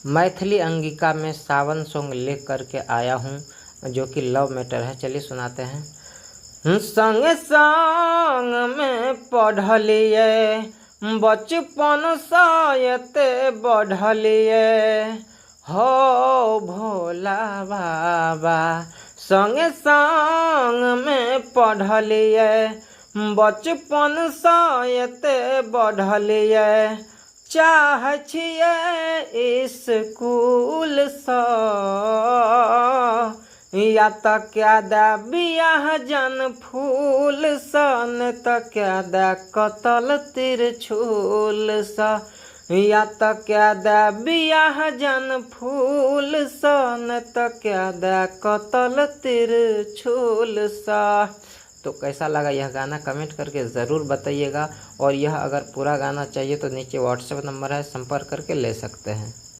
मैथिली अंगिका में सावन सॉन्ग लिख करके आया हूँ, जो कि लव मैटर है। चलिए सुनाते हैं। संग संग में पढ़लिए, बचपन से बढ़लिए, हो भोला बाबा। संग संग में पढ़लिए, बचपन से बढ़लिए, चाहै छियै स्कूलसँ, या तऽ कए दए बियाह जन फूलसँ, ने तऽ कए दए कतल तिरछूलसँ। या तऽ कए दए बियाह जन फूलसँ, ने तऽ कए दए कतल तिरछूलसँ। तो कैसा लगा यह गाना, कमेंट करके ज़रूर बताइएगा। और यह अगर पूरा गाना चाहिए तो नीचे व्हाट्सएप नंबर है, संपर्क करके ले सकते हैं।